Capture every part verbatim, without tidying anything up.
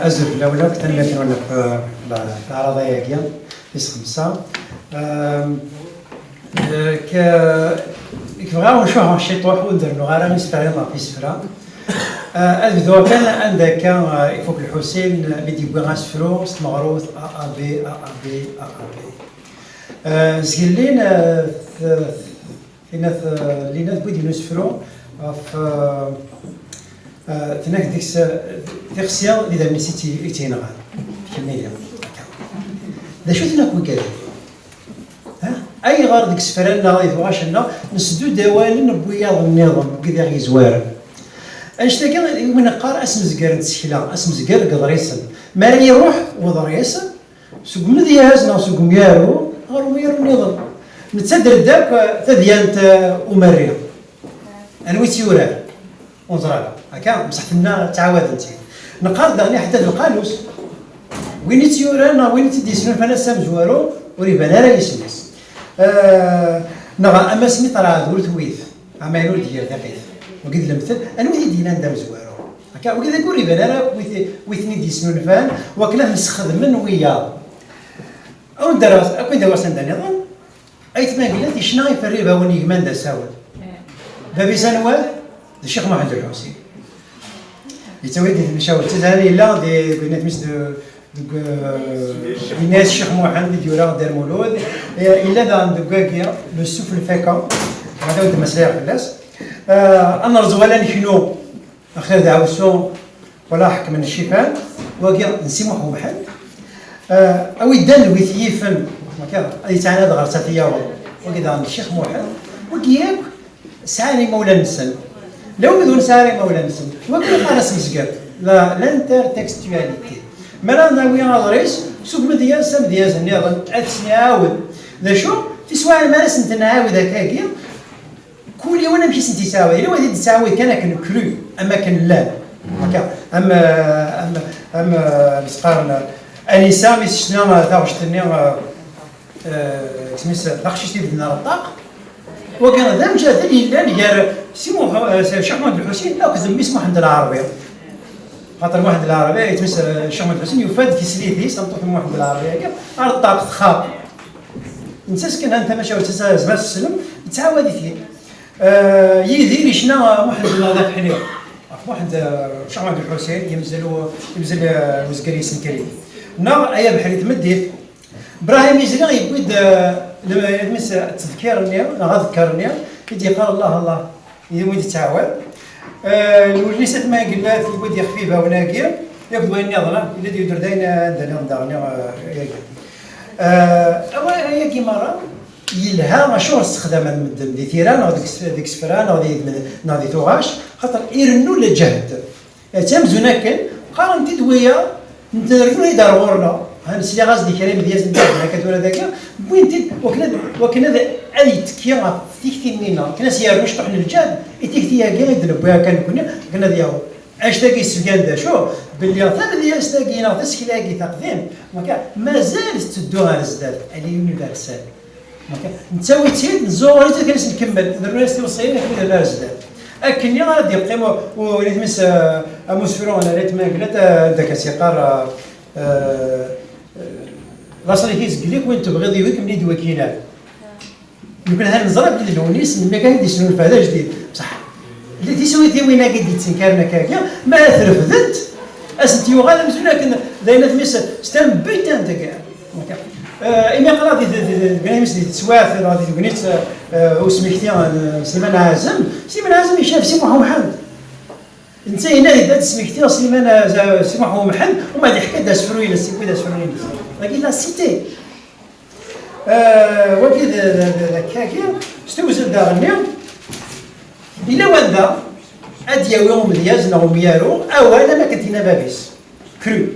Azul fell-awen akk, tanemmirt-nwen ɣef, eh, la-, leɛraḍa-agi tis xemsa. Ehm, eh, k-, k-, bɣiɣ ad wen-cuhreɣ ciṭuḥ, ur d-rennuɣ ara isefra ɣef isefra. Eh, ad bduɣ kan anda akka, eh, ifuk Lḥusin, eh, mi d-yewwi asefru s tmeɣrut A A B, A A B, A A B. Eh, zgellin, eh, t-, Lina t-, Lina tewwi-d yiwen usefru ɣef, eh, eh, tenna-k deg-s, eh, tixsi d idammen-is i tt-, i tt-yenɣan. Kemmini. D acu-ten akk wigad-agi? Ha? Ayɣer deg isefra-nneɣ, di tuɣac-nneɣ, nesdud awalen n wiyaḍ nniḍen, wid i ɣ-yezwaren? Annect-agi i umi neqqar asemzger n tsekla, asemzger deg iḍrisen. Mi ara iruḥ uḍris, seg umedyaz neɣ seg umyaru ɣer umyaru nniḍen. Nettat-d akk tadyant, eh, umerri. Anwa i tt-yuran? Ur neẓri ara. Akka, bṣeḥ tenna ttɛawadent-tt-id. Neqqar daɣen iḥeddad lqanus. Win i tt-yuran neɣ win i tt-id-yesnulfan ass amezwaru, ur iban ara yisem-is. Eh, neɣ ama asmi terɛed ur twit. Ama ur d-yerr tiqit. Wagi d lemtel, anwa i d-yennan d amezwaru? Akka, wagi d ur iban ara wi t-, wi ten-id-yesnulfan, wakken ad msexdmen wiyaḍ. Awen-d-rreɣ, akk i d-awasen anda nniḍen, aytma Glat yecna iferr ibawen yegman d asawen. Bab-is anwa? D Ccix Muḥend Lḥusin. Yettawi-d i tmacawt. Tizan yella di, deg, deg, deg, eh, yenna-yas Ccix Muḥend i d-yura Dda Lmulud. Eh, yella daɣen deg wagi, le souffle fécond. Hada ur d-mmeslayeɣ fell-as. Eh, ad nerẓ wala neknu. Axir d Ɛawsu, wala ḥekmen ccifan, wagi n Si Muḥ Umḥend. Eh, a wi ddan d wi t-yifen, akka, ad yettɛanad ɣer-s ad t-yaweḍ. Wagi daɣen n Ccix Muḥend. Wagi yakk sɛan imawlan-nsen. Lawin d ur nesɛi ara imawlan-nsen. Wagi yeqqar-as Mezger, la, l'intertextualité. Mi ara nawi aḍris, seg umedyaz s amedyaz nniḍen, ad t-nɛawed. D acu? Tiswiɛin mi ara sent-nɛawed akkagi, kul yiwen amek i sent-yettɛawad. Yella wad i d-tettɛawad kan akken cru, am akken llan. Akka, am, am, am, am s-qqaren, Anisa mi s-tecna taɣect-nni, eh, eh, isem-is, taqcict ibedden ar ṭṭaq. Wagi d amjahed yellan gar Si Muḥ-, eh, Ccix Muḥend Lḥusin akked mmi-s Muḥend Lɛerbi. Xaṭer Muḥend Lɛerbi, yetmes, eh, Ccix Muḥend Lḥusin yufa-d tislit-is, tameṭṭut n Muḥend Lɛerbi-agi, ar ṭṭaq txab. Nettat kan, han tamacahut, tezmer ad teslem, yettɛawad-it-id. Eh, Yidir yecna Muḥend Lɛerbi Ḥniɣ. Ɣef Muḥend, eh, Ccix Muḥend Lḥusin, yemzel u-, yemzel, eh, uzger yessenkeri. Neɣ ay abeḥri tmeddit. Brahim Izli yewwi-d, eh, lem-, admis, eh, ttedkir-nni, neɣ adekkar-nni, i d-yeqqar Allah, Allah, yewwi-d ttɛawad. Eh, Lewlis At Mengellat yewwi-d ixef ibawen-agi, akked wayen nniḍen, ah, yella-d yuder dayen, eh, anda nniḍen daɣen, eh, yagi. Eh, awal ayagi merra, yelha acuɣer sexdamen medden di tira, neɣ deg s-, deg isefra, neɣ di, neɣ di tuɣac, xaṭer irennu lǧehd. Atan amzun akken, qqaren-t-id wiyaḍ, nternu-t-id ar ɣur-neɣ. Ha, nesliɣ-as-d i kra imedyazen n Ǧerǧer akka tura dagi, wwin-t-id wakken ad, wakken ad, ad yettekki ɣef tikti-nni-nneɣ, akken ad s-yernu ciṭuḥ n lǧehd i tikti-agi i d-newwi akka nekkni, akken ad yaweḍ. Annect-agi yessebgan d acu? Belli tamedyazt-agi neɣ tasekla-agi taqdimt, akka, mazal tetteddu ɣer zdat, elle est universelle. Nettawi-tt-id, nzuɣer-itt akken ad tt-nkemmel, nernu-as tiweṣṣiyin akken ad nerr ar zdat. Akkenni ara d-yeqqim u-, u-, win isem-is, eh, amusefru n At Mengellat, eh, anda akka s-yeqqar, eh, eh, eh, laṣel-ik izgel-ik, win tebɣiḍ iwwi-k, mni d-iwwi-k inan. Nekkni ha neẓra belli d Lewnis, melmi akka i d-yesnulfa d ajdid. Bṣeḥ, tiswitin-agi d-yettenkaren akkagi, ma ad t-refdent, ad sent-yuɣal amzun akken d ayen atmis, c'est un butin de guerre. Ok. Eh, imi aql-aɣ di, di, di, di, di, di teswiɛt, neɣ di tegnit, eh, usmekti n Sliman Ɛazem, Sliman Ɛazem icab Si Muḥ Umḥend. Netta yenna-d ad d-smektiɣ Sliman, eh, Si Muḥ Umḥend, u ma d-iḥka-d asefru-ines, yewwi-d asefru-ines. Dagi la cité. Eh, wagi d, d, d, d akkagi, s tewzel daɣenni, yella wanda ad d-yawi umedyaz neɣ umyaru awal am akken t-yenna bab-is. Cru.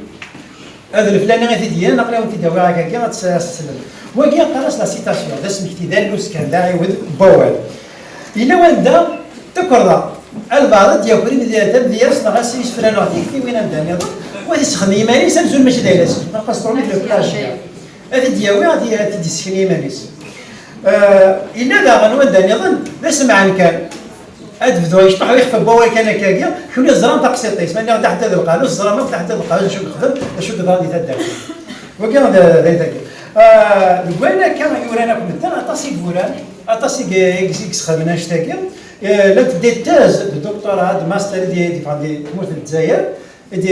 Ad leflani i t-id-yennan, aql-awen t-id-awiɣ akkagi, ad tt-, ad tt-teslem. Wagi qqar-as la citation, d asmekti, d allus kan, d aɛiwed n wawal. Yella wanda tukerḍa, albaɛḍ ad d-yaker tamedyazt neɣ isefra neɣ tiktiwin anda nniḍen, u ad t-issexdem iman-is amzun mačči d ayla-s, neɣ pastruni d le plagiat. Ad t-id-yawi, ad t-, ad t-id-issken i yiman-is. Eh, yella daɣen wanda nniḍen, d asemɛen kan. Ad bduɣ yecṭeḥ ixef n wawal kan akkagi, kunwi teẓram taqsiṭ-is, ma nniɣ Dda Ḥeddad Lqanun, teẓram akk Dda Ḥeddad Lqanun acu yexdem, acu yeḍran di taddart. Wagi d d ayen tagi. Deg wayen akka yuran akk medden, aṭas i yuran, aṭas i i yesxedmen annect-agi. Llant des thèses de doctorat, de master i d-yeffɣen di tmurt n Lezzayer, i d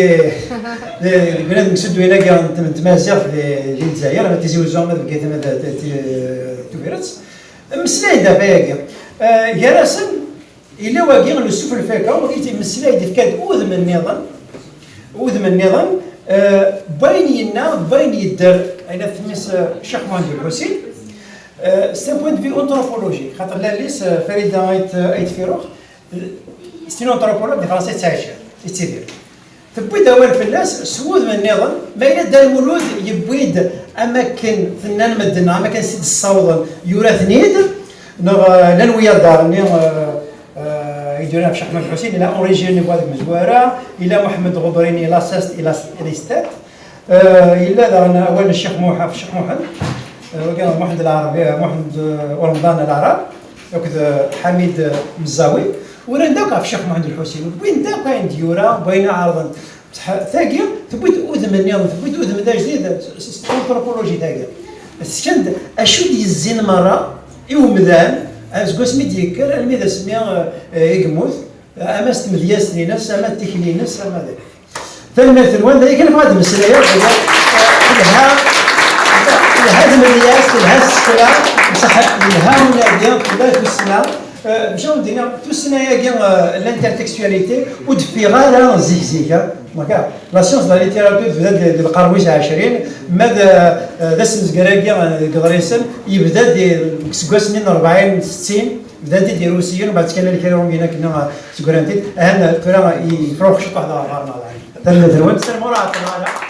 deg unadi n yimsuddiyen-agi n tmaziɣt di Lezzayer, ama Tizi Uzzu, ama deg Bgayet, ama d Tubiret. Mmeslay-d ɣef wayagi. Gar-asen, yella wagi n Yusef Lfaka, wagi yemmeslay-d, yefka-d udem nniḍen, udem nniḍen, n wayen yenna, n wayen yedder, ayen at mmi-s, Ccix Muḥend Ulḥusin, s un point de vue anthropologique, xaṭer lalla-s, Farida Ayt Firuq, c'est une anthropologue di Fransa yettɛici, yettidir. Tewwi-d awal fell-as s wudem nniḍen, ma yella Dda Lmulud yewwi-d, am akken tennan medden, neɣ am akken s-id-ssawḍen, yura-ten-id, neɣ llan wiyaḍ daɣen-nni i d-yuran ɣef Ccix Muḥend Lḥusin, yella Henri Gill-Nivois deg Mezwara, yella Muḥemmed Ɣubrini, Lasest, Elastet, yella daɣen awal n Ccix Muḥ-, ɣef Ccix Muḥend, wagi Muḥend Lɛerbi, Muḥend Uremḍan Laɛrab, akked Ḥamid Mezzawi, uran-d akk ɣef Ccix Muḥend Lḥusin, wwin-d akk ayen d-yura, wwin ɛerḍen. Bṣeḥ tagi tewwi-d udem nniḍen, tewwi-d udem d ajdid s, s, s l'anthropologie tagi. Tesken-d acu d-yezzin merra i umdan, seg wasmi d-yekker almi d asmi i yemmut, ama s tmedyazt-ines, ama d tikli-ines, ama d. Tanemmirt-nwen, d ayen kan bɣiɣ ad d-mmeslayeɣ, telha, telha tmedyazt, telha tsekla, bṣeḥ yelha unadi, tella tussna, bac ad wen-d-iniɣ, tussna-agi, l'intertextualité, ur d-teffiɣ ara zik zik, la science de la littérature tebda-d di lqern wis ɛecrin, ma d, d asmezger-agi deg iḍrisen, yebda-d deg iseggasen-nni n rebɛin, settin, bdan-t-id Irusiyen, mbeɛd ttkallal kra Irumiyen akken segran-t-id, ahan tura yefrux ciṭuḥ d aɣerɣar neɣ d aɛni. Tanemmirt-nwen, ssarameɣ ur ɛeṭṭleɣ ara.